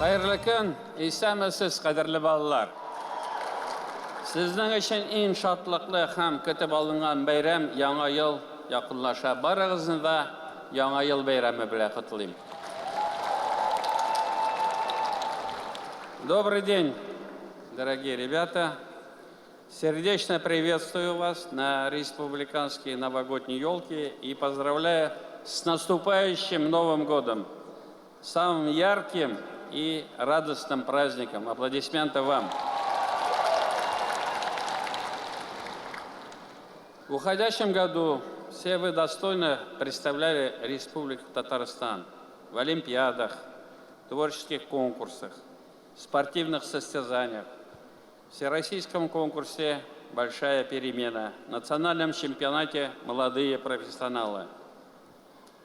Хәерле көн, исәнмесез, кадерле балалар. Сезнең өчен иң шатлыклы һәм көтеп алынган бәйрәм Яңа ел якынлаша. Барыгызны да Яңа ел бәйрәме белән котлыйм. Добрый день, дорогие ребята. Сердечно приветствую вас на республиканские новогодние елки и поздравляю с наступающим Новым годом, самым ярким и радостным праздником. Аплодисменты вам. В уходящем году все вы достойно представляли Республику Татарстан в олимпиадах, творческих конкурсах, спортивных состязаниях, Всероссийском конкурсе «Большая перемена», национальном чемпионате «Молодые профессионалы»,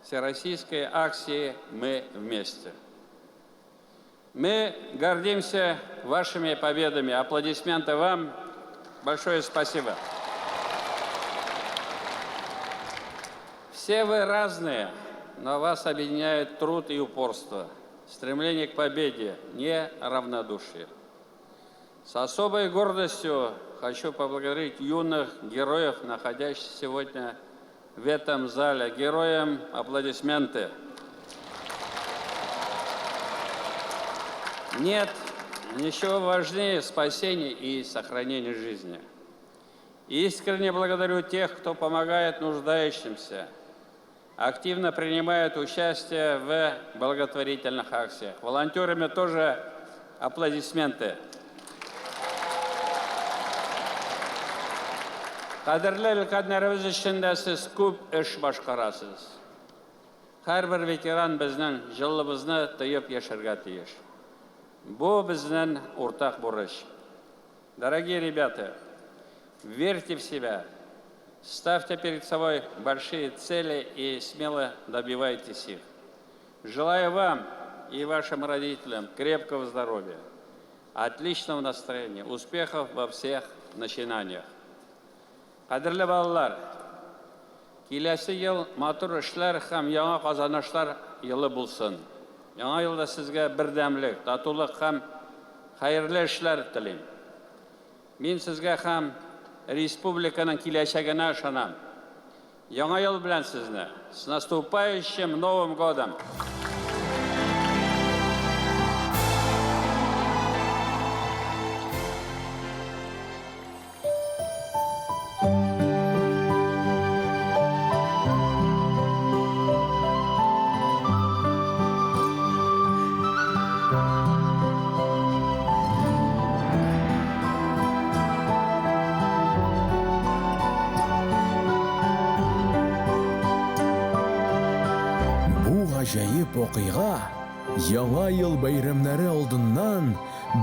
Всероссийской акции «Мы вместе». Мы гордимся вашими победами. Аплодисменты вам. Большое спасибо. Все вы разные, но вас объединяет труд и упорство, стремление к победе, не равнодушие. С особой гордостью хочу поблагодарить юных героев, находящихся сегодня в этом зале. Героям аплодисменты. Нет ничего важнее спасения и сохранения жизни. Искренне благодарю тех, кто помогает нуждающимся, активно принимает участие в благотворительных акциях. Волонтерами тоже аплодисменты. Кадерле өлкәннәребез өчен дә сез күп эш башкарасыз. Һәрбер ветеран безнең җылыбызны тоеп яшәргә тиеш. Бу безнең уртак бурыч. Дорогие ребята, верьте в себя, ставьте перед собой большие цели и смело добивайтесь их. Желаю вам и вашим родителям крепкого здоровья, отличного настроения, успехов во всех начинаниях. Кадерле балалар, киләсе ел матур эшләр һәм яңа казанышлар елы булсын. Яңа елда сезгә бердәмлек, татулык һәм хәерле эшләр телим. Мин сезгә һәм республиканың киләчәгенә ышанам. Яңа ел белән сезне! С наступающим Новым годом! Бу гаҗәеп вакыйга Яңа ел бәйрәмнәре алдыннан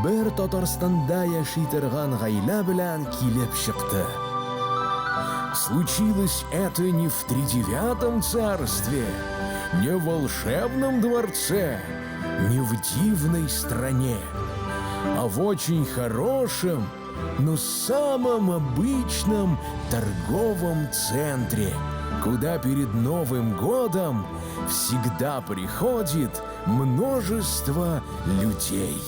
бер Татарстанда яши торган гаилә белән килеп чыкты. Случилось это не в тридевятом царстве, не в волшебном дворце, не в дивной стране, а в очень хорошем, но самом обычном торговом центре, куда перед Новым годом всегда приходит множество людей.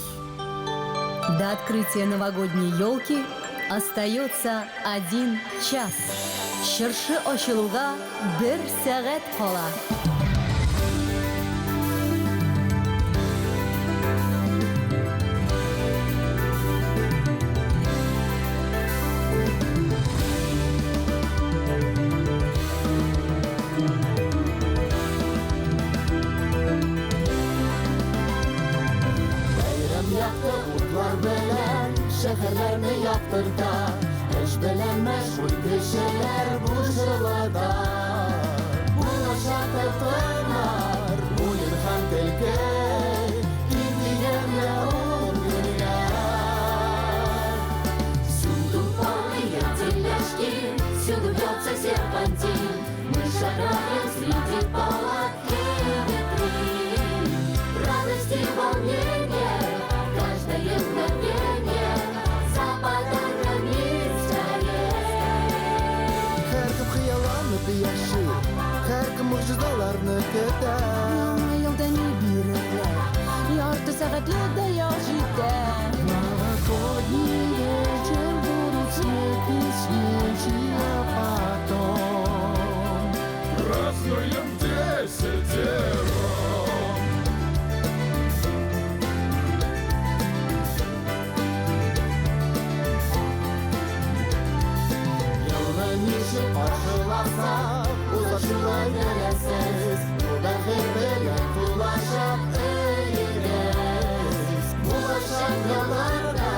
До открытия новогодней елки остается один час. Чыршы ачылуга бер сәгать кала. Бәйрәм якты утлар белән шәһәрләрне яктырта. Эш белән мәшгуль кешеләр бу җылыда. Булачак тотынар уен һәм көлке. Киң дигәндә ун көннәр. Всюду полые тележки, всюду бьется серпантин. Мы шагаем среди полок и витрин. Радость и волнение, каждое мгновение за подарками скорее. Һәркем хыялланып яши, һәркем могҗизаларны көтә. хәтле дә ял җитә. Новогодний вечер будут снег и свечи, а потом Празднуем десятером. Елны ничек каршыласак, уза шулай беләсез. Бу бәхет белән тулачак өегез. Булачак елларда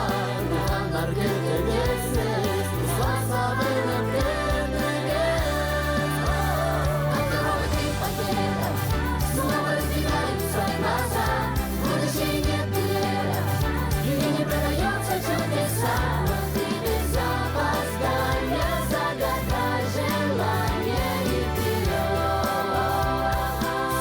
туганнар көтегез сез. Дуслар сагынып көтегез. Откройте пакетов, снова разбегаются глаза. Будущее нет билетов, и не продается чудеса. Но ты без опоздания загадай желание и вперед.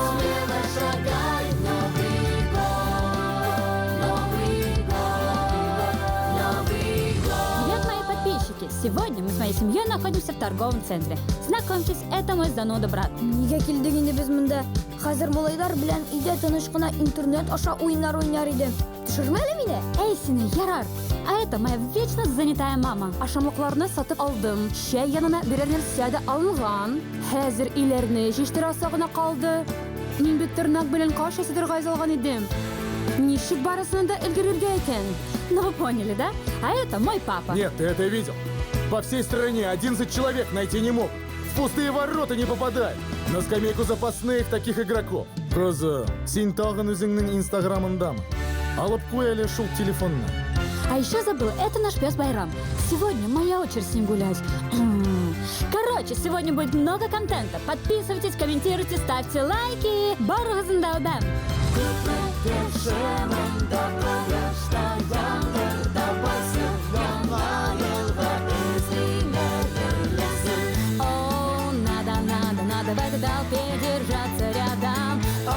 Смело шагай в Новый год, Новый год, Новый год. Привет, мои подписчики! Сегодня мы с моей семьей находимся в торговом центре. Знакомьтесь, это мой зануда брат. Нигә килдек инде без монда? Хәзер малайлар белән өйдә тыныч кына интернет аша уеннар уйнар идем. Төшермә әле мине. Эй, сине, ярар! А это моя вечно занятая мама. Ашамлыкларны сатып алдым. Чәй янына берәр нәрсә дә алынган. Хәзер өйләрне җыештырасы гына калды. Мин бит тырнак белән каш ясатырга язылган идем. Ничек барысына да өлгерергә икән? Ну вы поняли, да? А это мой папа. Нет, ты это видел? По всей стране 11 человек найти не мог. В пустые ворота не попадай. На скамейку запасных таких игроков. Кызым, син тагын үзеңнең инстаграмыңдамы? Алып куй әле шул телефонны. А еще забыла, это наш пес Байрам. Сегодня моя очередь с ним гулять. Короче, сегодня будет много контента. Подписывайтесь, комментируйте, ставьте лайки. Барыгызны да үбәм. Кеше монда кояшта, яңгырда басып, Яңа елга эзлиләр гөрләсен. О, надо, надо, надо в этой толпе держаться рядом. О,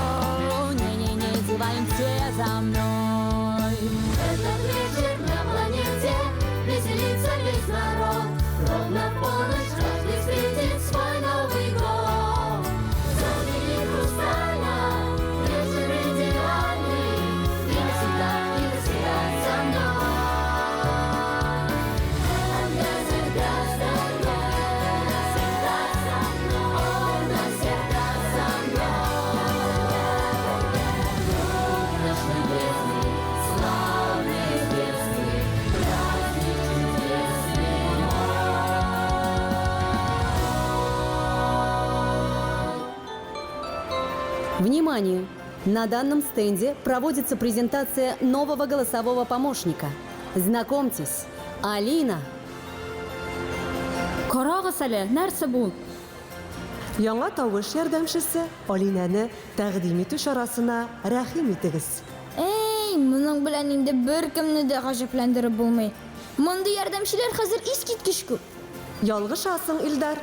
не-не-не, зеваем все за мной. Этот вечер на планете веселится весь народ. Ровно в полночь каждый встретит свой Новый год. Золотые хрустально, вечер идеальный. Ты навсегда и навсегда со мной. Навсегда со мной, навсегда со мной, о, навсегда со мной. Друг наш небесный, славный, известный, праздник чудесный мой. Внимание! На данном стенде проводится презентация нового голосового помощника. Знакомьтесь, Алина. Карагыз әле, нәрсә бу? Яңа тавыш ярдәмчесе Алинәне тәкъдим итү чарасына рәхим итегез. Эй, моның белән инде беркемне дә гаҗәпләндереп булмый. Мондый ярдәмчеләр хәзер искиткеч күп. Ялгышасың, Илдар.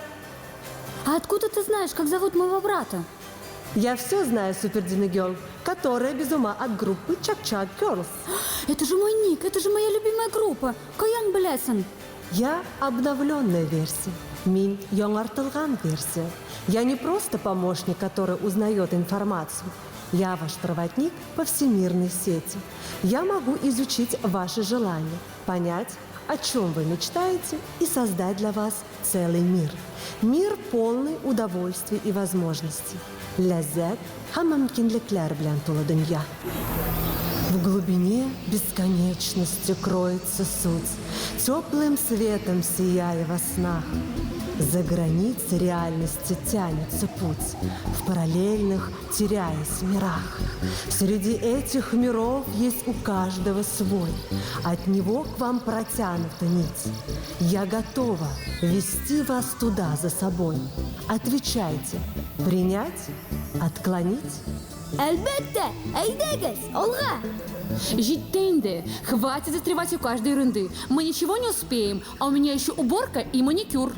А откуда ты знаешь, как зовут моего брата? Я все знаю, Супер Диногерл, которая без ума от группы Чак-Чак Girls. Это же мой ник, это же моя любимая группа. Каян беләсең? Я обновленная версия. Мин яңартылган версия. Я не просто помощник, который узнает информацию. Я ваш проводник по всемирной сети. Я могу изучить ваши желания, понять, о чем вы мечтаете, и создать для вас целый мир. Мир, полный удовольствий и возможностей. Ләззәт һәм мөмкинлекләр белән тулы дөнья. В глубине бесконечности кроется суть, теплым светом сияя во снах. За границы реальности тянется путь, в параллельных теряясь мирах. Среди этих миров есть у каждого свой, от него к вам протянута нить. Я готова вести вас туда за собой. Отвечайте: принять, отклонить? Әлбәттә, әйдәгез, алга! Җитте инде. Хватит застревать у каждой ерунды. Мы ничего не успеем, а у меня еще уборка и маникюр.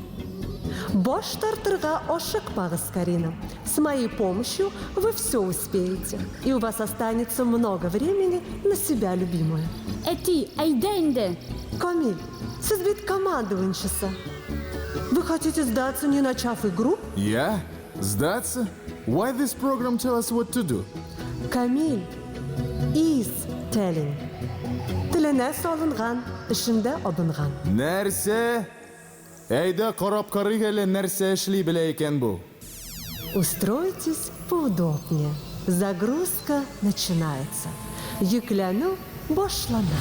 Баш тартырга ашыкмагыз, Карина. С моей помощью вы все успеете. И у вас останется много времени на себя любимую. Әти, әйдә инде. Камиль, сез бит команда уенчысы. Вы хотите сдаться, не начав игру? Я? Сдаться? Why this program tell us what to do? Камиль, is. Storytelling. Теленә салынган, эшендә абынган. Нәрсә? Әйдә карап карыйк әле, нәрсә эшли белә икән бу. Устройтесь поудобнее. Загрузка начинается. Йөкләнү башлана.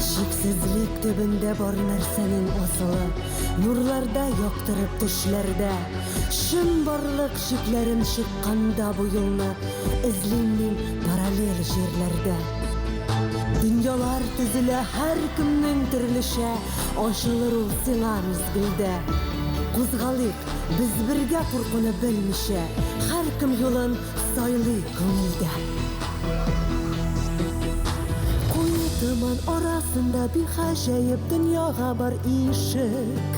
Чиксезлек төбендә бар нәрсәнең асылы, Нурларда яктырып төшләрдә. Чынбарлык чикләрен чыкканда бу юлны Эзлим мин параллель җирләрдә. Дөньялар төзелә һәркемнең төрлечә, Ачылыр ул сиңа мизгелдә. Кузгалыйк, без бергә куркуны белмичә, Һәркем юлын сайлый күңелдә. Куе томан арасында бик гаҗәеп дөньяга бар ишек.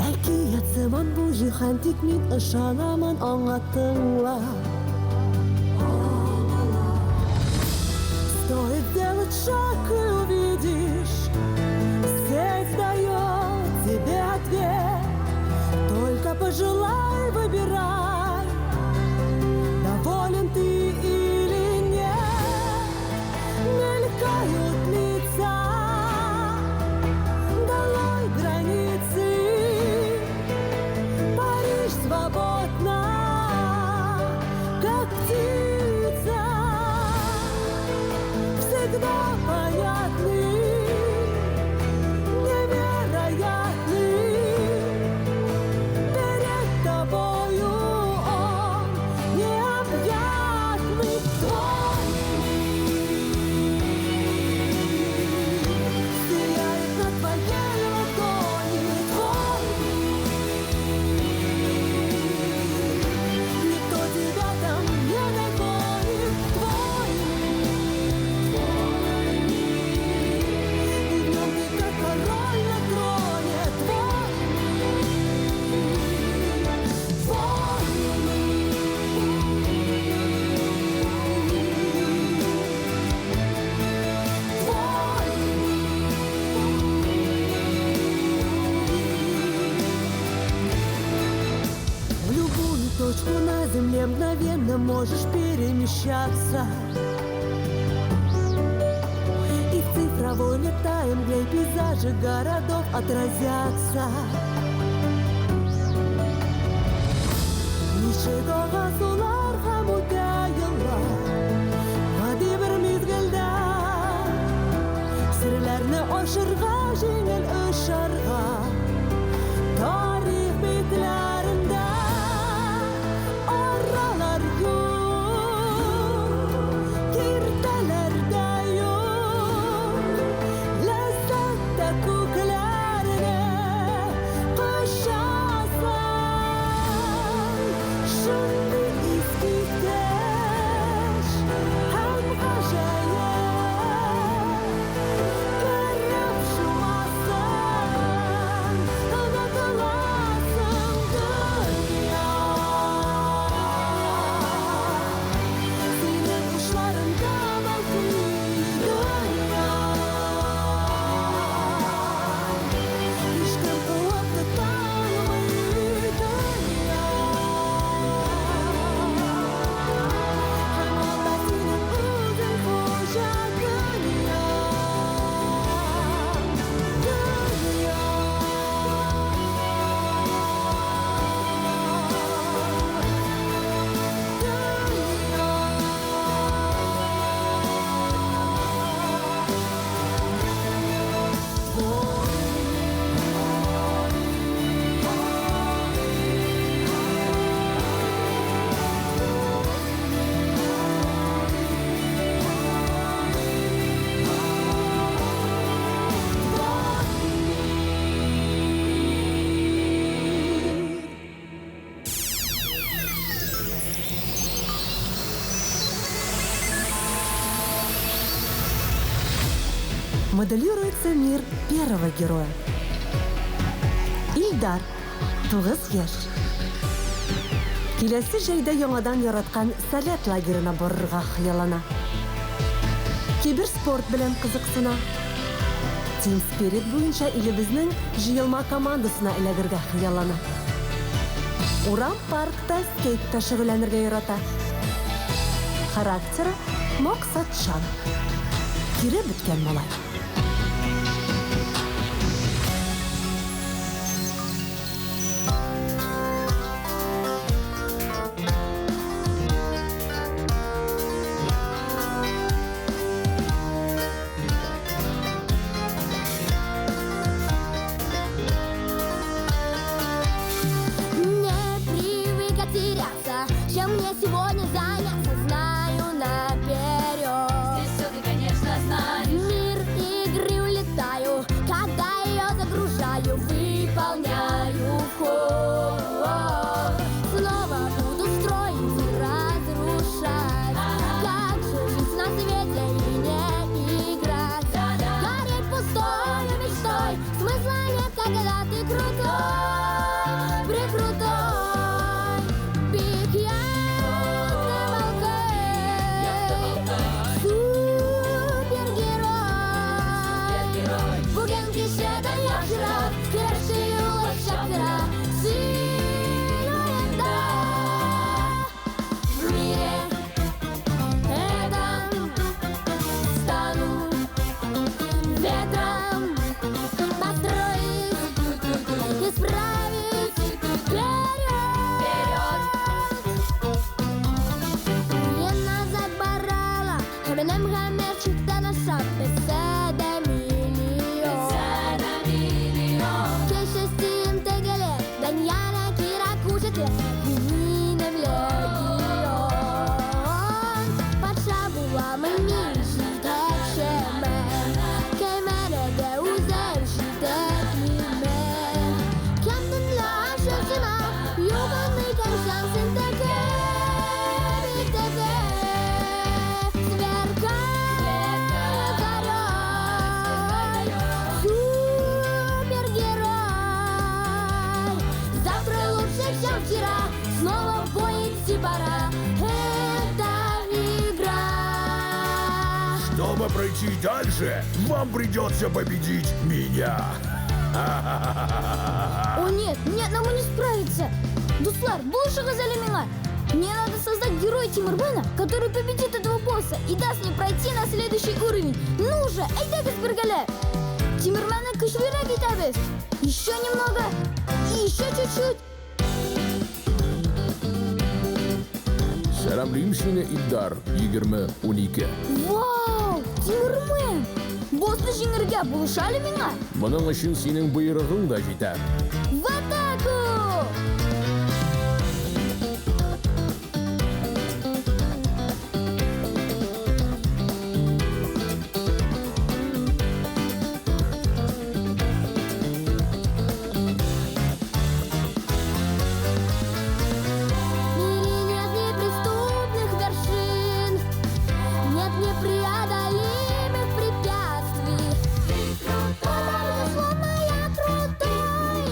Әкият сыман бу җиһан, тик мин ышанамын аңа тыңла. Стоит сделать шаг и увидишь, сеть дает тебе ответ. Только пожелай, выбирай, доволен ты или нет. Мелькают лица, долой границы. Париж свободна, как птица. Всегда понятны, невероятны. Перед тобою он необъятный твой мир. Сияет на твоей ладони твой мир. Никто тебя там не догонит, твой мир. И в нем ты как король на троне, твой мир, твой мир, твой мир. В любую точку на земле мгновенно можешь перемещаться. И в цифровой летай мгле пейзажи городов отразятся. Ничек ага сулар һәм үтә еллар, гади бер мизгелдә. Серләрне ачырга, җиңел очарга. Тарих битләрендә аралар юк, киртәләр дә юк. Ләззәт тә күкләрне кочасың. Шундый искиткеч һәм гаҗәеп. Кереп чумасың, онытыласың дөнья. Синең учларыңда балкый дөнья. Һичкем куып тота алмый дөнья. Һәм анда синең үзең хуҗа дөнья. Дөнья. Моделируется мир первого героя. Илдар, 9 яшь. Киләсе җәйдә яңадан яраткан Сәләт лагерена барырга хыяллана. Киберспорт белән кызыксына. Team Spirit буенча илебезнең җыелма командасына эләгергә хыяллана. Урам паркта скейтта шөгыльләнергә ярата. Характеры максатчан. Кире беткән малай. Не привык теряться, чем мне сегодня заняться, знаю наперед. Здесь все ты, конечно, знаешь. В мир игры улетаю, когда ее загружаю, выполняю вход. Снова буду строить и разрушать. Как же жить на свете и не играть? Гореть пустой мечтой, смысла нет, когда ты крутой, прекрутой. Биг я супергерой. Бүген кичәдән яхшырак, көрәшче юлы чаптыра. Син уенда. В мире этом стану ветром построить, исправить вперед. Мин назад барала, минем гомер чиктән ашап бетсә дә миллион. Кечестим тегеле, дөньяны кирәк күрсәтә, минем легион. Патша буламын мин, җитәкчемен, кәмәләдә үзем җитәклимен. Кем төнлә ашыгына, югын икән шансын тәке, бик тәке. Сверкай, король, супергерой. Завтра лучше, чем вчера, снова в бой идти пора. Это игра. Чтобы пройти дальше, вам придется победить меня. О нет, нет, нам не справиться. Дуслар, булышыгыз әле миңа. Мне надо создать героя Тимурбена, который победит этого босса и даст мне пройти на следующий уровень. Ну же, әйдәгез бергәләп. Тимурменны көчлерәк итәбез. Еще немного и еще чуть-чуть. Сәламлим сине, Илдар, 20-12. Вау, Тимурмен! Боссны җиңәргә булыш әле миңа. Моның өчен синең боерыгың да җитә. В атаку! В мире нет неприступных вершин, нет непреодолимых препятствий. Потому что словно я крутой,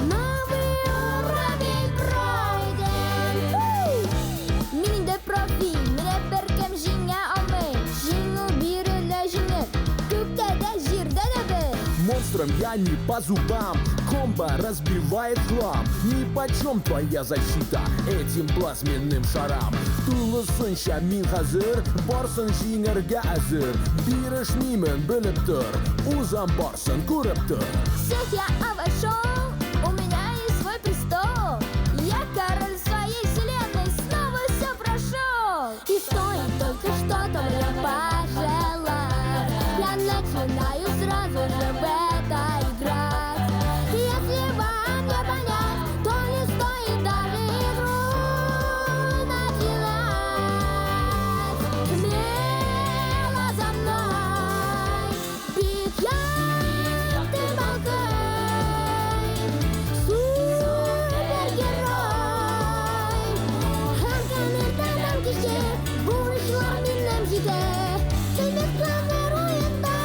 новый уровень пройден. Мин инде профи, мине беркем җиңә алмый. Җиңү бирелә җиңел, күктә дә, җирдә дә без. Монстрам я не по зубам, комбо разбивает хлам. Нипочем твоя защита этим плазменным шарам. Тулысынча мин хәзер, барсын җиңәргә әзер. Бирешмимен, белеп тор, узам барсын, күреп тор. Всех я обошел, у меня есть свой престол. Я король своей вселенной, снова все прошел. И стоит только что-то мне пожелать, я начинаю сразу же в это играть. Если вам не понять, то не стоит даже игру начинать. Смело за мной, бит я, ты болтай, супергерой. Һәр коннектадан кичә, бурычлар миннән җитә. Син хәзер уенда.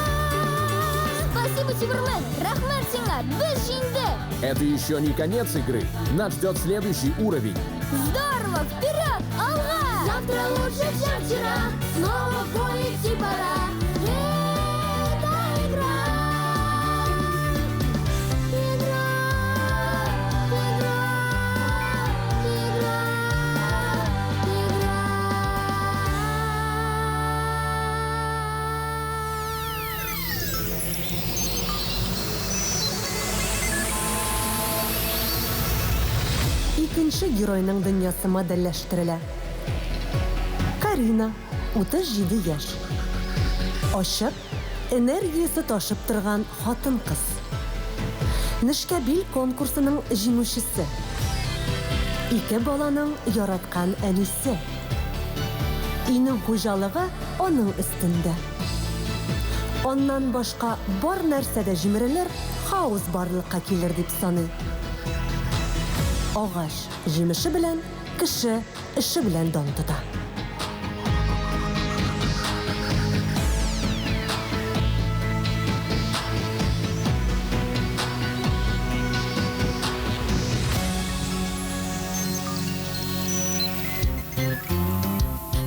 Спасибо, Тимурмен, рәхмәт сиңа, без җиңдек. Это еще не конец игры. Нас ждет следующий уровень. Здорово, вперед, алга! Завтра лучше, чем вчера, снова в бой идти пора. Это игра. Икенче геройның дөньясы модельләштерелә. Карина, 37 яшь. Ачык, энергиясе ташып торган хатын-кыз. Нечкәбил конкурсының җиңүчесе. Ике баланың яраткан әнисе. Өйнең хуҗалыгы аның өстендә. Аннан башка бар нәрсә дә җимерелер, хаос барлыкка килер дип саный. Агач җимеше белән, кеше эше белән дан тота.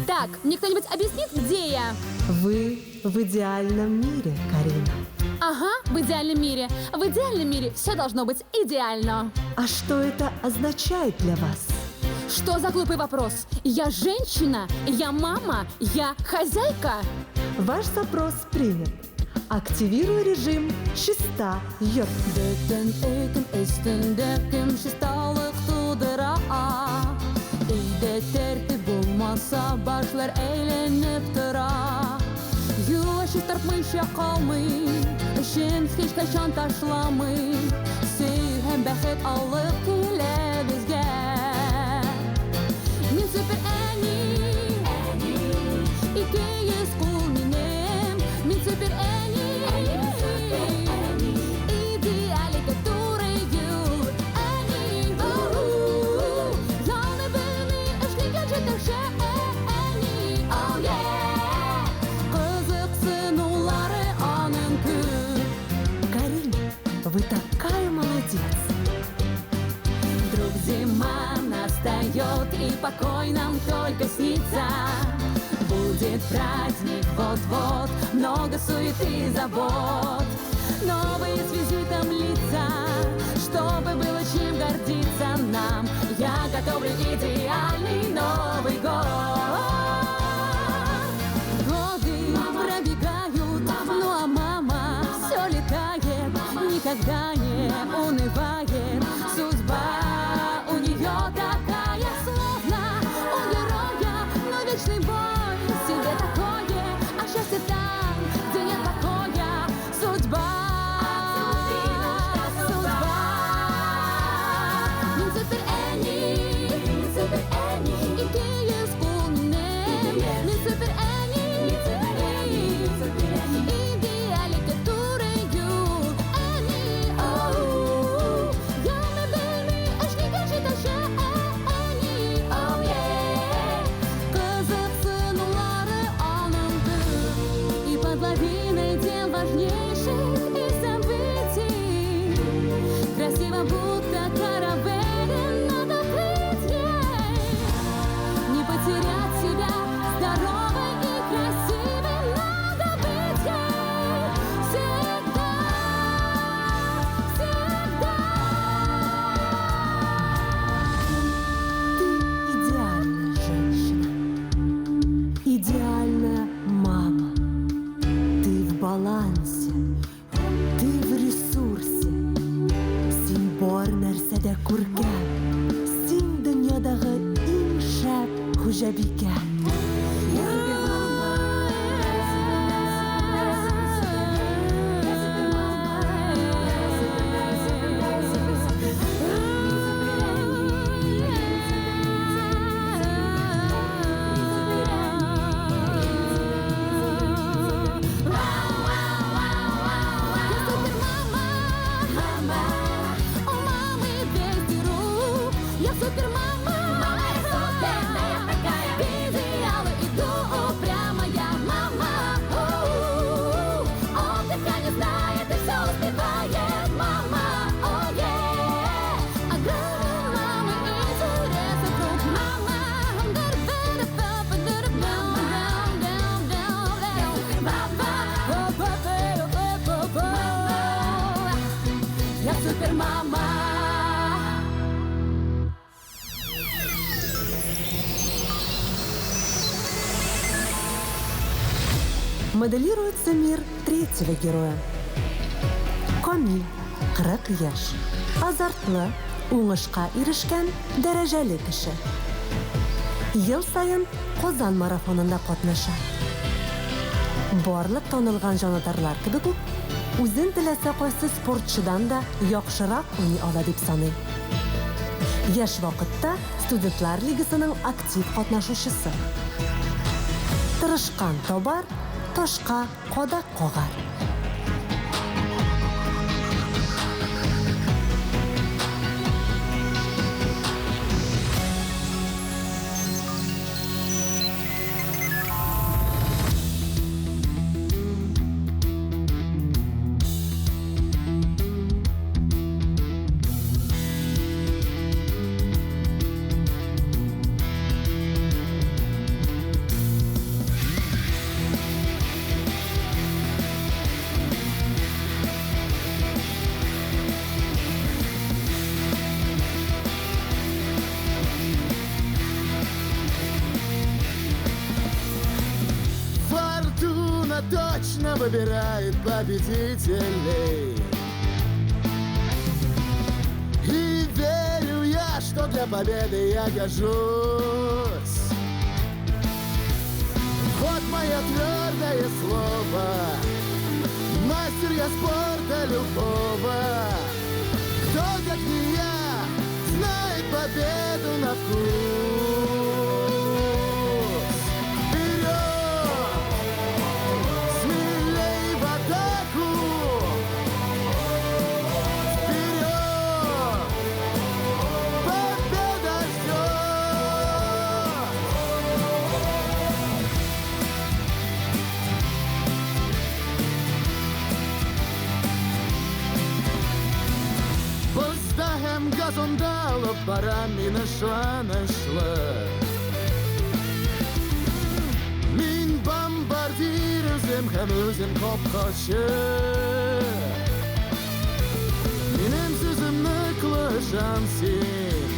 Так, мне кто-нибудь объяснит, где я? Вы в идеальном мире, Карина. Ага, в идеальном мире. В идеальном мире все должно быть идеально. А что это означает для вас? Что за глупый вопрос? Я женщина, я мама, я хозяйка. Ваш запрос принят. Активирую режим «Чиста йорт». Бөтен өй кем өстендә, кем чисталык тудыра. Өйдә тәртип булмаса, башлар әйләнеп тора. Юа чистартмыйча калмый, эшен һич кайчан ташламый. Сөю һәм бәхет алып килә безгә. Мин супер әни, 200 кул минем. Мин супер әни, идеаль туры юл. Әни, яны белми эшләгән җитәкче әни, oh yeah. Кызыксынулары аның күп. Карина, вы такая молодец. Вдруг зима настает, и покой нам только снится. Будет праздник вот-вот, много суеты и забот. Новые с визитом лица, чтобы было чем гордиться нам. Я готовлю идеальный Новый год. Годы пробегают, ну а мама все летает, никогда не унывает. Судьба у нее такая, словно у героя, но вечный бой себе такое, а счастье там, где нет покоя. Судьба, судьба. Мин супер әни, супер әни, 200 кул минем. Мин супер әни, идеаль туры юл. Әни, оу, яны белми эшләгән җитәкче әни, oh yeah. Кызыксынулары аның күп. И под лавиной дел важнейших и событий красиво, будто каравелле, надо плыть ей. Не потерять себя, здоровой и красивой надо быть ей. Всегда, всегда. Ты идеальная женщина. Идеальная мама. Ты в балансе. Ты в ресурсе. Син бар нәрсәдә күркәм. Син дөньядагы иң шәп хуҗабикә. Я супермама, мама, у мамы 200 рук. Я супермама, мама, я суперная такая. К идеалу иду упрямая мама. Отдыха не знает и все успевает мама. Oh yeah. Огромный мамы интересы круг. Мама, я супермама. Моделируется мир третьего героя. Камиль, 40 яшь. Азартлы, Уңышка ирешкән дәрәҗәле кеше. Ел саен Казан марафонында катнаша. Барлык танылган җанатарлар кебек үк, үзен теләсә кайсы спортчыдан да яхшырак уйный ала дип саный. Яшь вакытта Студентлар лигасының актив катнашучысы. Тырышкан табар, ташка кадак кагар. Фортуна точно выбирает победителей. И верю я, что для победы я гожусь. Вот мое твердое слово, мастер я спорта любого. Кто, как не я, знает победу на вкус. Вперед! Смелей в атаку! Вперед! Победа ждет! Бозда һәм газонда алып барам мин ышанычлы. Мин бомбардир үзем һәм үзем капкачы. Минем сүзем ныклы ышан син.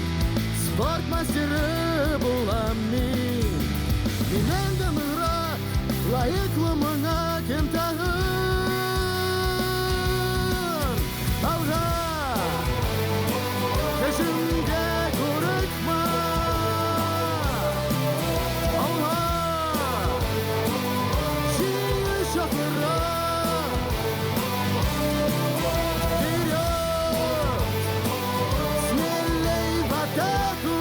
Спорт мастеры булам мин. Миннән дә ныграк лаеклы моңа кем тагын? Алга! Һөҗүмгә курыкма! Алга! Җиңү чакыра! Вперед! Смелей в атаку!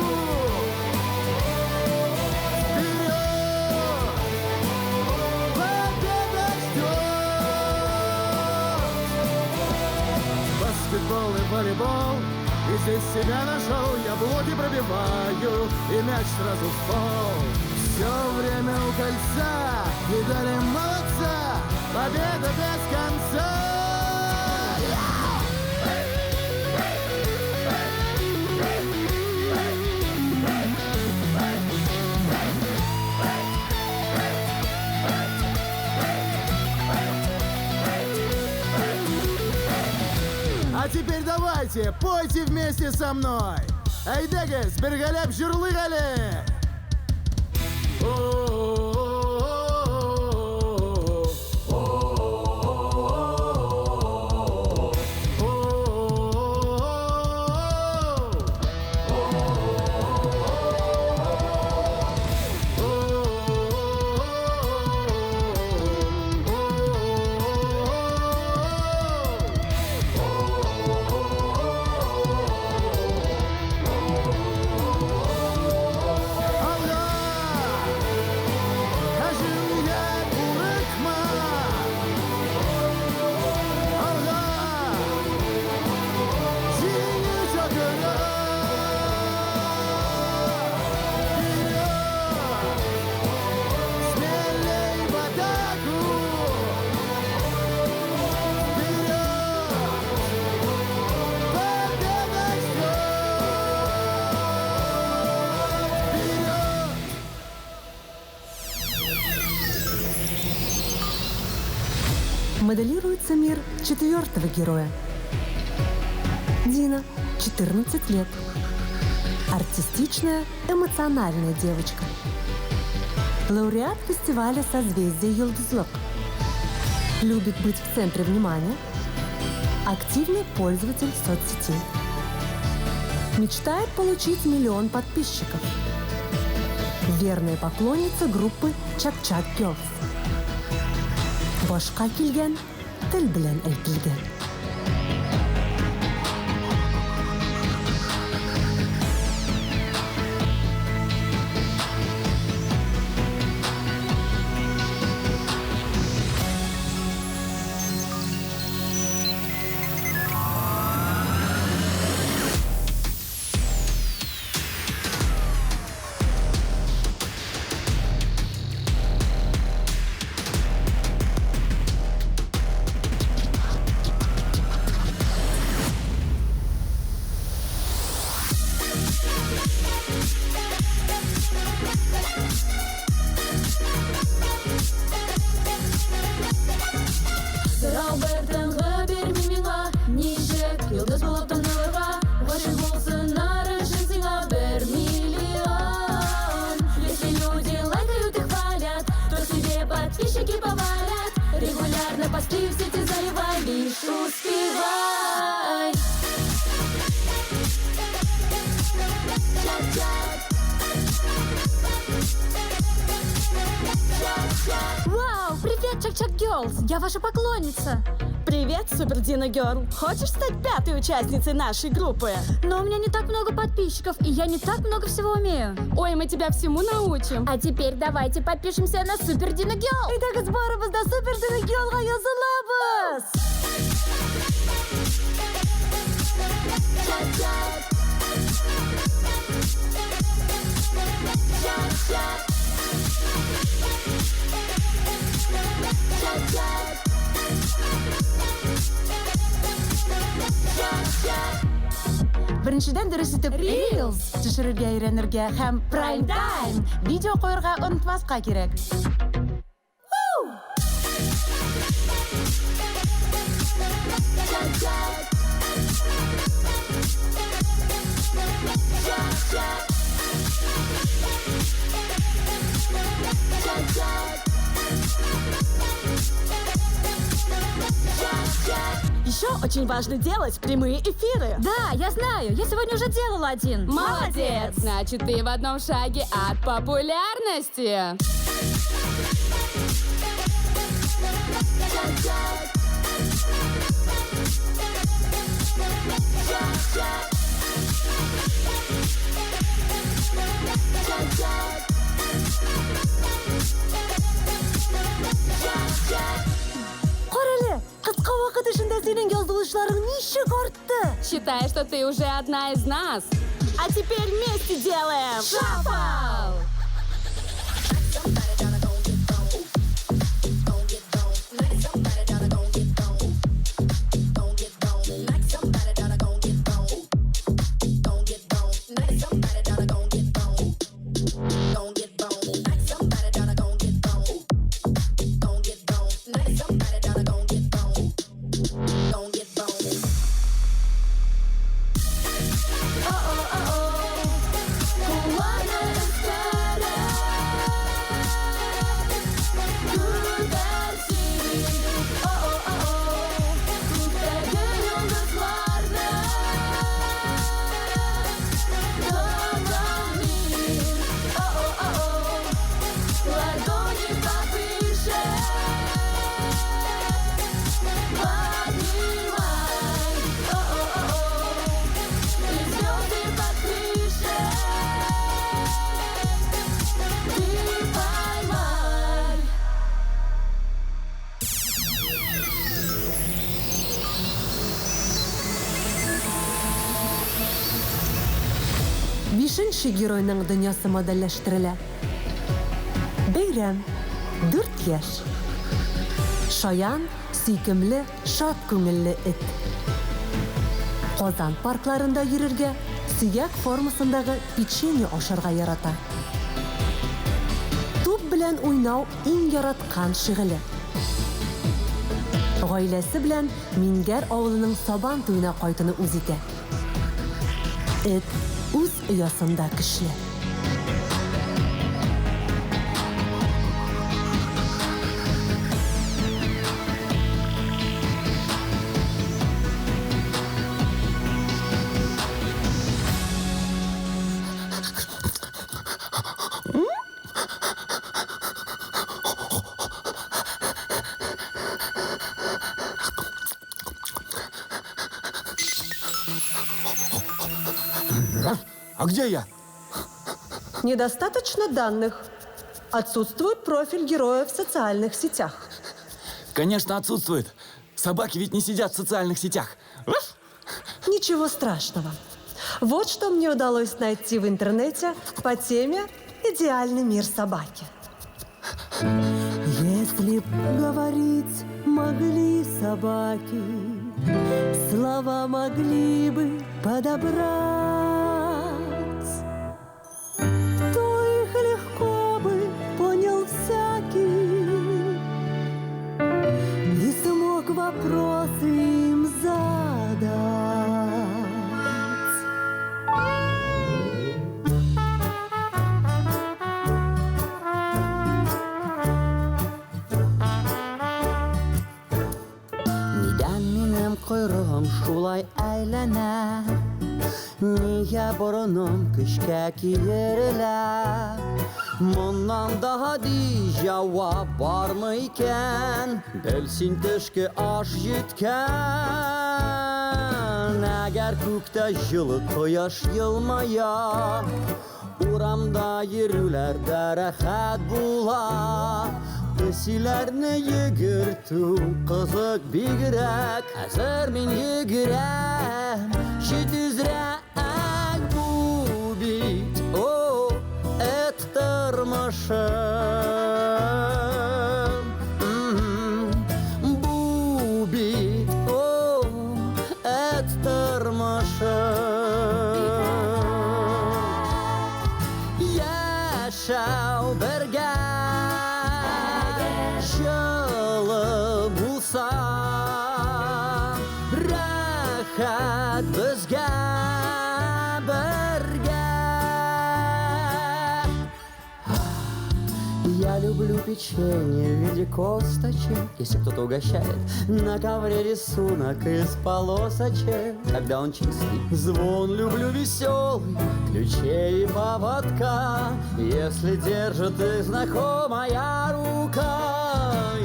Вперед! Победа ждет! Баскетбол и волейбол, и здесь себя нашел, я блоки пробиваю, и мяч сразу в пол. Все время у кольца, видали молодца, победа без конца. А теперь давайте, пойте вместе со мной. Әйдәгез, бергәләп җырлыйк әле! Алга! Һөҗүмгә курыкма! Алга! Җиңү чакыра! Вперед! Смелей в атаку! Вперед! Победа ждет! Вперед! Моделируется мир четвертого героя. Дина, 14 лет. Артистичная, эмоциональная девочка. Лауреат фестиваля «Созвездие Йолдызлык». Любит быть в центре внимания. Активный пользователь соцсетей. Мечтает получить миллион подписчиков. Верная поклонница группы Чак-Чак Girls. Башка килгән, тел белән әйтелгән. Сорау бер тынгы бирми миңа, ничек йолдыз булып танылырга? Гашыйк булсыннар өчен сиңа бер миллион. Если люди лайкают и хвалят, то тебе подписчики повалят. Регулярно посты в сети заливай, лишь успевай. Чак-чак. Вау, привет, Чак-Чак Girls! Я ваша поклонница. Привет, Супер Дино Герл! Хочешь стать пятой участницей нашей группы? Но у меня не так много подписчиков, и я не так много всего умею. Ой, мы тебя всему научим. А теперь давайте подпишемся на Супер Дино Герл. Әйдәгез барыбыз да Супер Дино Герлга язылабыз! Чак-чак. Чак-чак. Чак-чак. Чак-чак. Беренчедән дөрес итеп Reels төшерергә өйрәнергә һәм Prime Time видео куярга онытмаска кирәк. Чак-чак. Чак-чак. Чак-чак. Чак-чак. Еще очень важно делать прямые эфиры. Да, я знаю, я сегодня уже делала один. Молодец! Значит, ты в одном шаге от популярности. Чак-чак. Чак-чак. Чак-чак. Чак-чак. Кара әле, кыска вакыт эчендә синең язылучыларың ничек артты? Считай, что ты уже одна из нас. А теперь вместе делаем Шаффл! Кулларны өстерәп, күтәр син. О-о-о-о, күктәге йолдызларны тотам мин. О-о-о-о, ладони повыше поднимай. О-о-о-о, и звезды под крышей ты поймай. Бишенче геройның дөньясы модельләштерелә. Бәйрәм, 4 яшь. Шаян, сөйкемле, шат күңелле эт. Казан паркларында йөрергә, сөяк формасындагы печенье ашарга ярата. Туп белән уйнау иң яраткан шөгыле. Гаиләсе белән Мингәр авылының Сабан туена кайтуны үз итә. Эт үз оясында көчле. А где я? Недостаточно данных. Отсутствует профиль героя в социальных сетях. Конечно, отсутствует. Собаки ведь не сидят в социальных сетях. Уф! Ничего страшного. Вот что мне удалось найти в интернете по теме «Идеальный мир собаки». Если б говорить могли собаки, слова могли бы подобрать, то их легко бы понял всякий и смог вопросы им задать. Нидән минем койрыгым шулай әйләнә? Нигә борыным көчкә киерелә? Моннан да гади җавап бармы икән? Бел син төшке аш җиткән. Әгәр күктә җылы кояш елмая, Урамда йөрүләр дә рәхәт була. Песиләрне йөгертү кызык бигрәк. Хәзер мин йөгерәм җитезрәк. Бу бит, о, эт тормышы. Бу бит, о, эт тормышы. Яшәү бергә җылы булса, рәхәт безгә бергә. Я люблю печенье в виде косточек, если кто-то угощает. На ковре рисунок из полосочек, когда он чистый. Звон люблю веселый, ключей и поводка, если держит их знакомая рука.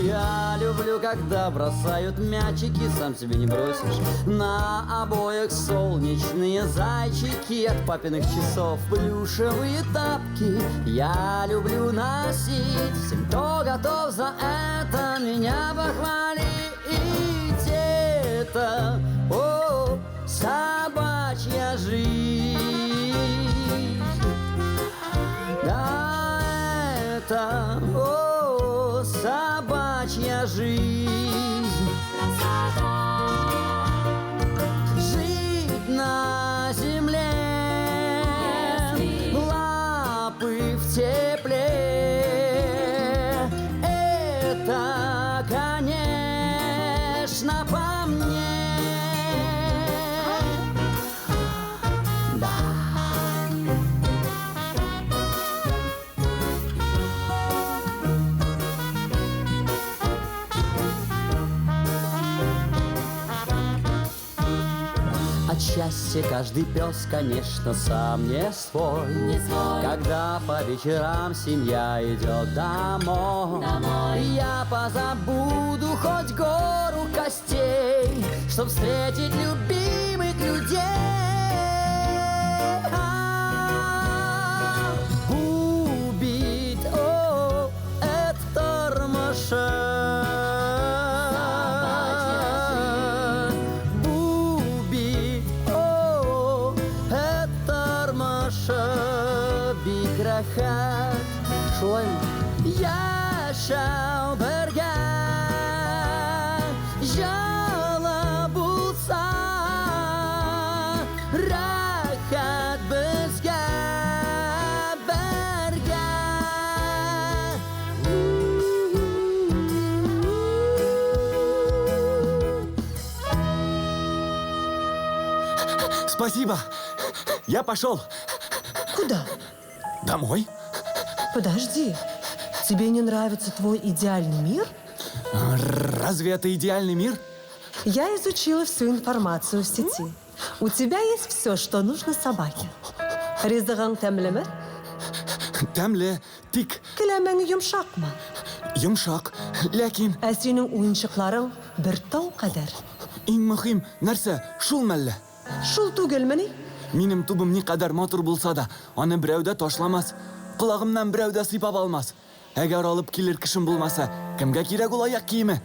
Я люблю, когда бросают мячики, сам себе не бросишь. На обоях солнечные зайчики от папиных часов, плюшевые тапки я люблю носить. Всем, кто готов за это меня похвалить. Это, о, собачья жизнь. Да, это, о, собачья жизнь. Жить на земле, лапы в тепле. Это, конечно, по мне. Да. От счастья каждый пес, конечно, сам не свой. Не свой. Когда по вечерам семья идет домой, Домой. я позабуду хоть гору костей, чтоб встретить любимых людей. А, бу бит, о, эт тормышы. Бу бит, о, эт тормышы. Бик рәхәт, шулаймы? Яшәү бергә җылы булса, рәхәт безгә бергә. Спасибо. Я пошел. Куда? Домой. Подожди. Тебе не нравится твой идеальный мир? Разве это идеальный мир? Я изучила всю информацию в сети. У тебя есть все, что нужно собаке. Ризыгың тәмлеме? Тәмле, тик Келәмең йомшакмы? йомшак. Ләкин Ә синең уенчыкларың бер тау кадәр. иң мөһим нәрсә шул мәллә? Шул түгелмени? Минем тубым никадәр матур булса да, аны берәү дә ташламас. Колагымнан берәү дә сыйпап алмас. Әгәр алып килер кешем булмаса, кемгә кирәк ул аяк киеме?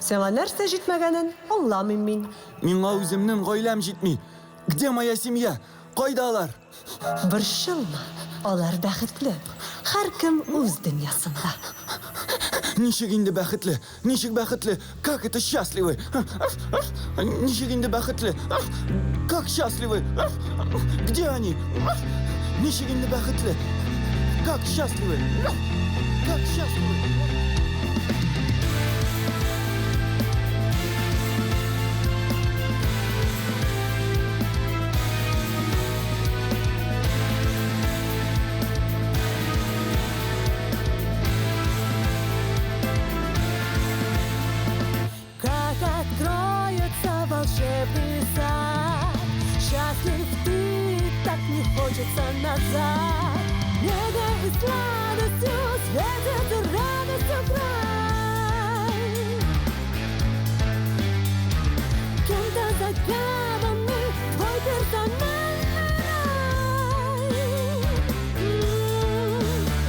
Сиңа нәрсә җитмәгәнен аңламыйм мин. Миңа үземнең гаиләм җитми. Где моя семья? Кайда алар? Борчылма, алар бәхетле. Һәркем үз дөньясында. Ничек инде бәхетле? Ничек бәхетле? Как это счастливы? Ничек инде бәхетле? Как счастливы? Где они? Ничек инде бәхетле? Как счастливы? Как счастливы? Как откроется волшебный сад, счастлив ты, так не хочется назад. Нега и сладостью светит радостью край. Кем-то загаданный твой персональный рай.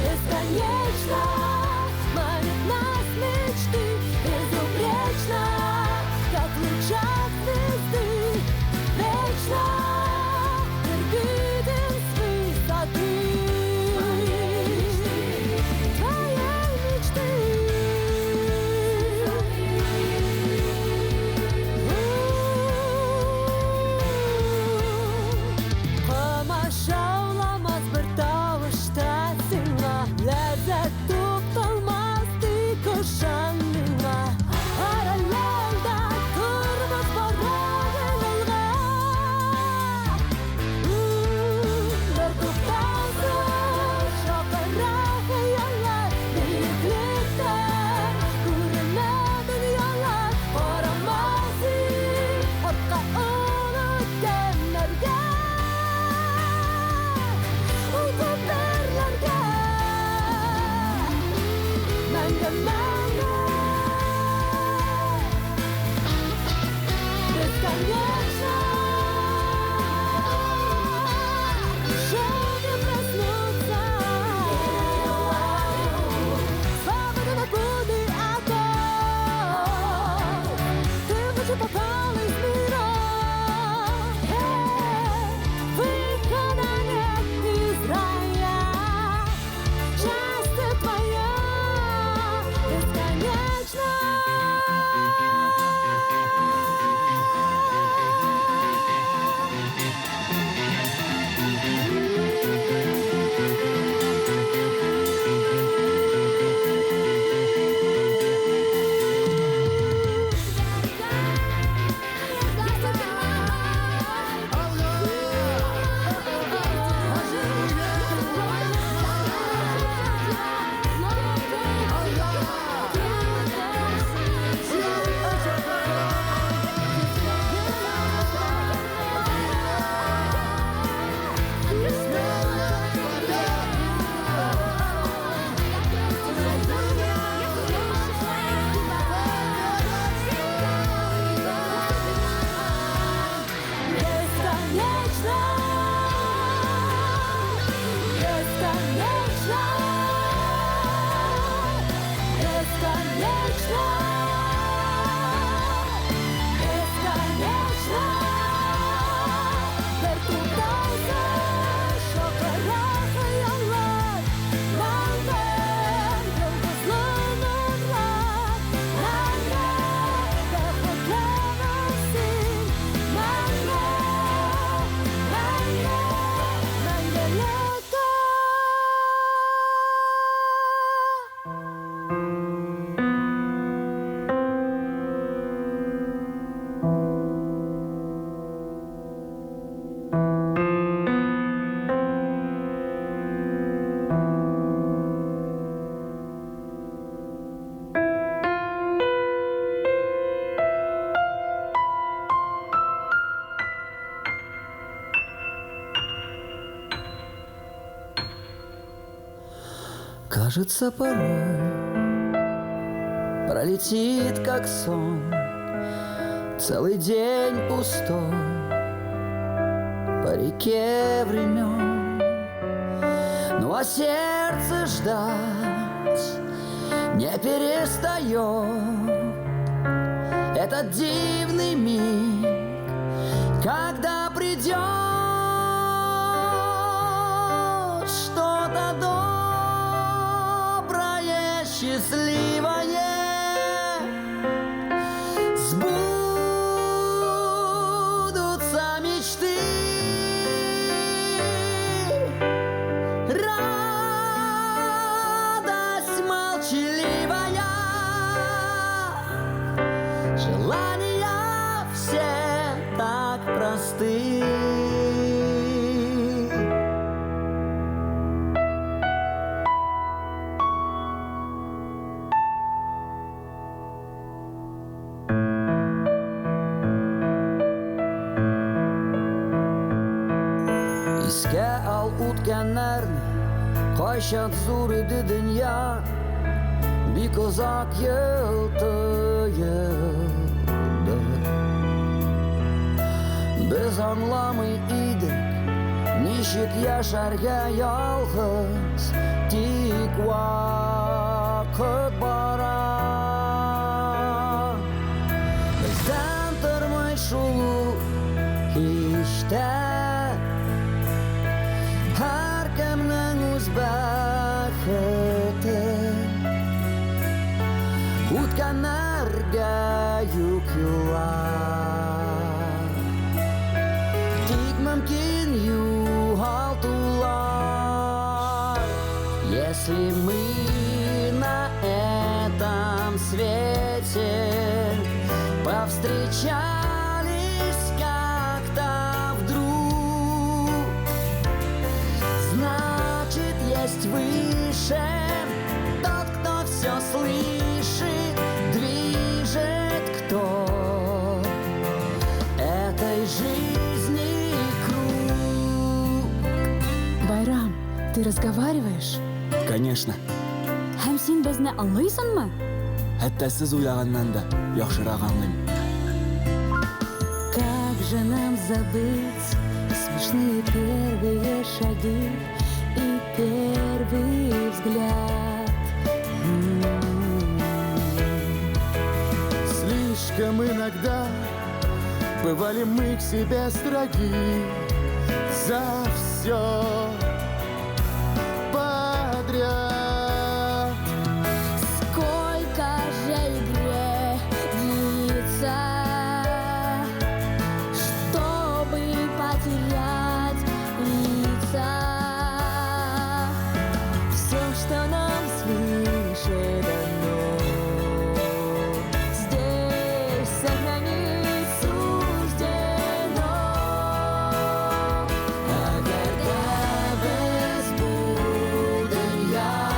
Бесконечно манит нас мечты, безупречно, как в лучах звезды. Вечно виден с высоты твоей мечты. Комачауламас бер тавыш та сиңа, ләззәт тукталмас, тик ышан миңа. Параллельдә тормыш бара гел алга. Бертуктаусыз чакыра хыяллар, биеклектән күренә дөньялар. Карама син артка, ул үткәннәргә, ул күперләргә. Мәңге, мәңге, бесконечно. Еще не проснуться. Свобода на годы, а то ты лучше попал из мира. Выхода нет из рая. Счастье твое бесконечно. Бесконечно, бесконечно, бесконечно, бесконечно. Бертуктаусыз чакыра хыяллар, мәңге йолдызлы нурлар. Мәңге бәхетлеме син, мәңге, мәңге, мәңгелеккә. Кажется, порой пролетит, как сон, целый день пустой. по реке времен. Ну а сердце ждать не перестает этот дивный миг, когда придет что-то доброе, счастливое, сбудутся мечты, радость молчаливая, желания все так просты. Искә ал үткәннәрне, кайчан зур иде дөнья, бик озак ел тоелды. Без аңламый идек, ничек яшәргә ялгыз, тик вакыт бара. Бездән тормый шул ул һич тә. Һәркемнең үз бәхете, үткәннәргә юк юллар, тик мөмкин югалтулар. Если мы на этом свете повстречались как-то вдруг, значит, есть выше тот, кто все слышит, движет, кто этой жизни круг. Байрам, ты разговариваешь? Конечно. Һәм син безне аңлыйсыңмы? Хәтта сез уйлаганнан да яхшырак аңлыйм. Как же нам забыть смешные первые шаги и первый взгляд? Слишком иногда бывали мы к себе строги за все подряд. Сколько же игре длится, чтобы потерять лица? Все, что нам свыше дано, здесь сохранить суждено. Әгәр дә без бу дөньяда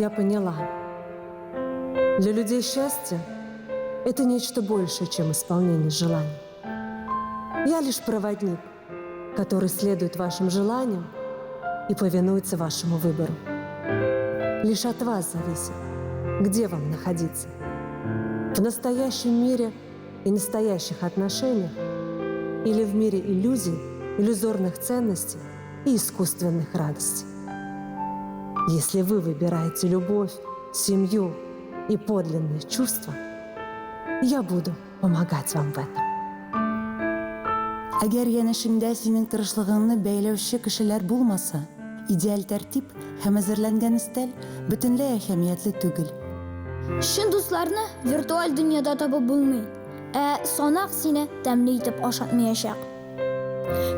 Я поняла. Для людей счастье – это нечто большее, чем исполнение желаний. Я лишь проводник, который следует вашим желаниям и повинуется вашему выбору. Лишь от вас зависит, где вам находиться. В настоящем мире и настоящих отношениях или в мире иллюзий, иллюзорных ценностей и искусственных радостей. Если вы выбираете любовь, семью и подлинные чувства, я буду помогать вам в этом. Әгәр янәшеңдә синең тырышлыгыңны бәяләүче кешеләр булмаса, идеаль тәртип һәм әзерләнгән өстәл бөтенләй әһәмиятле түгел. Чын дусларны виртуаль дөньяда табып булмый, ә санак сине тәмле итеп ашатмаячак.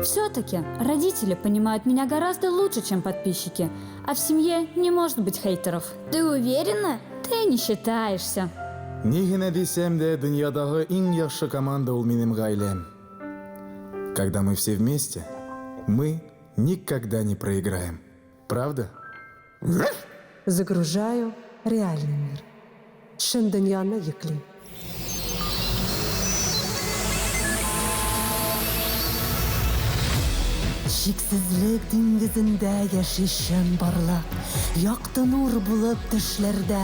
Все-таки родители понимают меня гораздо лучше, чем подписчики, а в семье не может быть хейтеров. Ты уверена? Ты не считаешься. Ни генә дисәм дә, дөньядагы иң яхшы команда ул минем гаиләм. Когда мы все вместе, мы никогда не проиграем. Правда? Загружаю реальный мир. Чын дөньяны йөклим. Чиксезлек диңгезендә яши чынбарлык, Якты нур булып төшләрдә.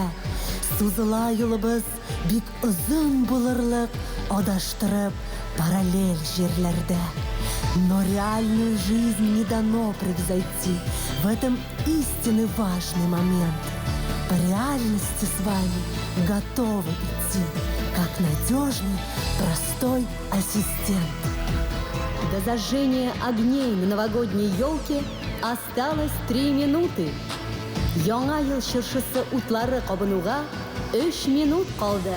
Сузыла юлыбыз бик озын булырлык, Адаштырып параллель җирләрдә. Но реальную жизнь не дано превзойти, В этом истинный важный момент. По реальности с вами готовы идти, Как надежный, простой ассистент. До зажжения огней на новогодней елке осталось 3 минуты. Яңа ел чыршысы утлары кабынуга 3 минут калды.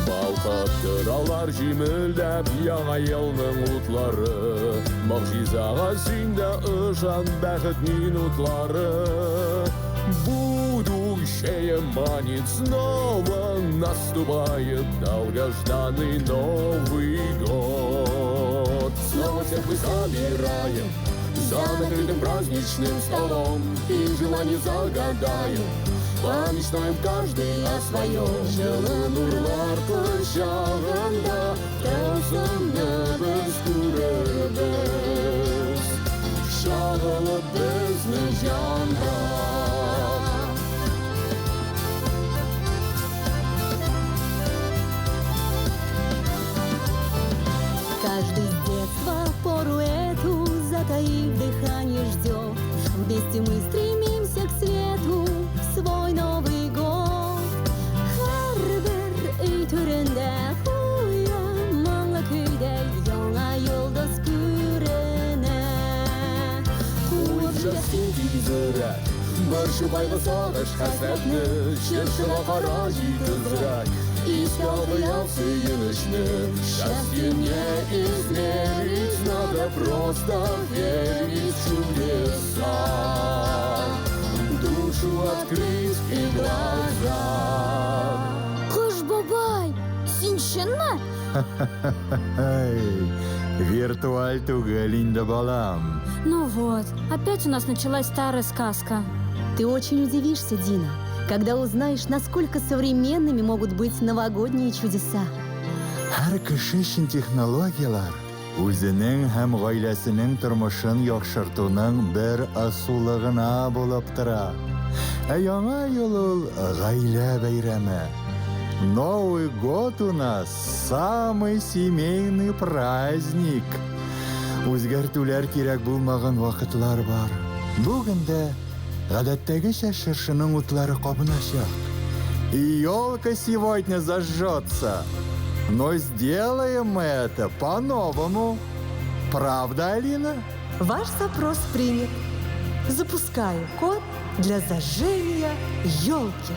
Балкып торалар җемелдәп Яңа елның утлары. Могҗизага син дә ышан, бәхет минутлары. Будущее манит, снова наступает долгожданный Новый год. Снова всех мы собираем за накрытым праздничным столом и желание загадаем. Помечтаем каждый о своем. Җылы нурлар кочагында тылсымны без күрербез. Чагылып безнең җанда. Каждый с детства пору эту, затаив дыхание, ждет. Вместе мы стремимся к свету в свой Новый год. Һәрбер өй түрендә гүя моңлы көйдә яңа йолдыз күренә. Куып җибәр син тизрәк борчу, кайгы, сагыш, хәсрәтне, чыршыга кара җитезрәк. Искә ал быел сөенечне. Счастье не измерить, надо просто верить в чудеса. Душу открыть и глаза. Кыш бабай, син чынмы? Виртуаль түгел инде, балам. Ну вот, опять у нас началась старая сказка. Ты очень удивишься, Дина, когда узнаешь, насколько современными могут быть новогодние чудеса. Һәр кеше өчен технологияләр үзенең һәм гаиләсенең тормышын яхшыртуның бер ысулы гына булып тора. Ә Яңа ел ул гаилә бәйрәме. Новый год у нас самый семейный праздник. Үзгәртүләр кирәк булмаган вакытлар бар. Бүген дә гадәттәгечә чыршының утлары кабыначак. И елка сегодня зажжется. Но сделаем мы это по-новому. Правда, Алина? Ваш запрос принят. Запускаю код для зажжения елки.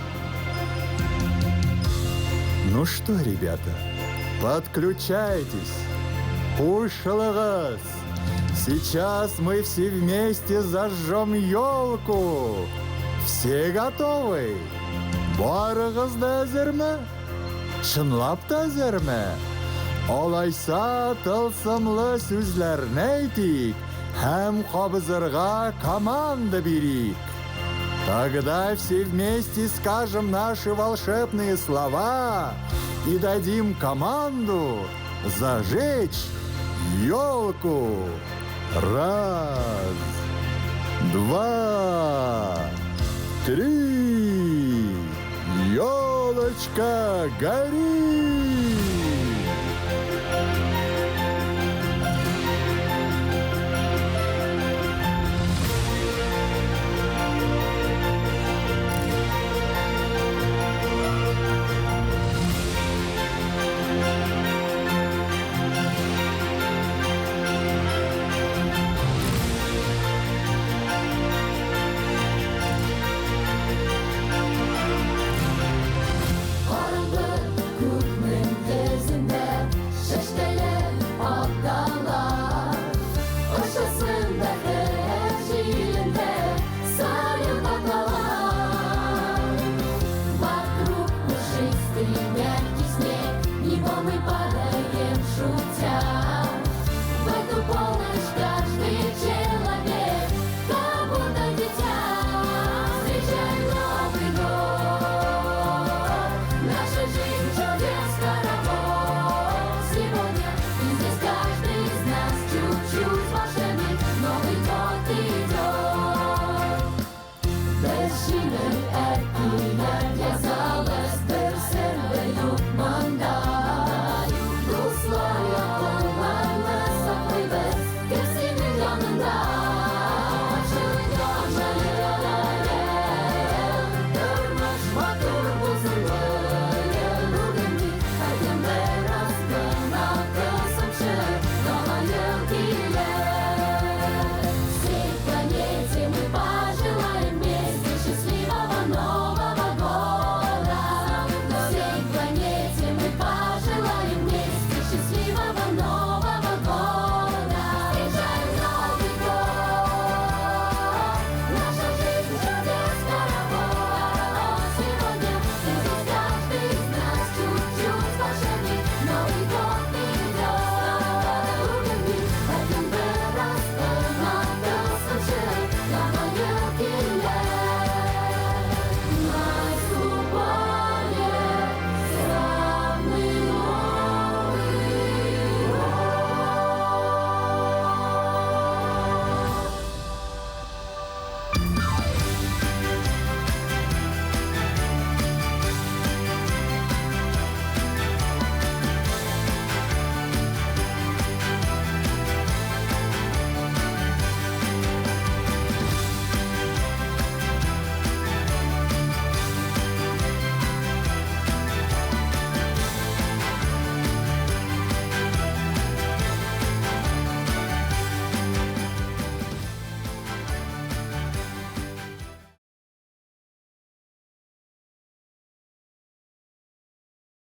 Ну что, ребята, подключайтесь. Кушылыгыз. Сейчас мы все вместе зажжем елку. Все готовы? Барыгыз да әзерме? Чынлап та әзерме? Алайса тылсымлы сүзләрне әйтик һәм кабызырга команда бирик. Тогда все вместе скажем наши волшебные слова и дадим команду зажечь елку. Раз, два, три. Елочка, гори!